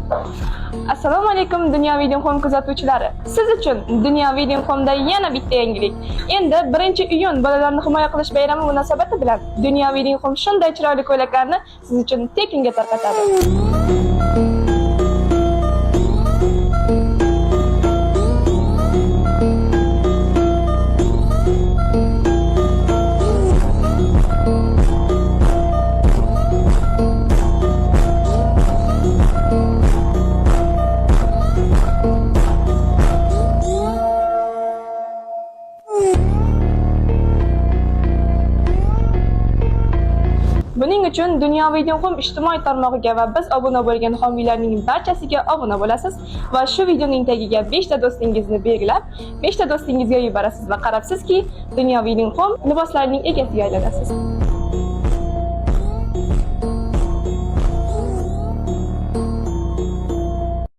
Assalomu alaykum, Dunyo Video Home kuzatuvchilari. Siz uchun Dunyo Video Home'da yana bitta yangilik. Endi 1-iyun bolalarni himoya qilish bayrami munosabati bilan Dunyo Video Home shunday chiroyli ko'ylaklarni siz uchun tekinga tarqatadi. Buning uchun Dunyo Video Home ijtimoiy tarmog'iga va biz obuna bo'lgan homiylarning barchasiga obuna bo'lasiz va shu videoning tagiga 5 ta do'stingizni belgilab, 5 ta do'stingizga yuborasiz va qarabsizki, Dunyo Video Home liboslarining egasiga aylanasiz.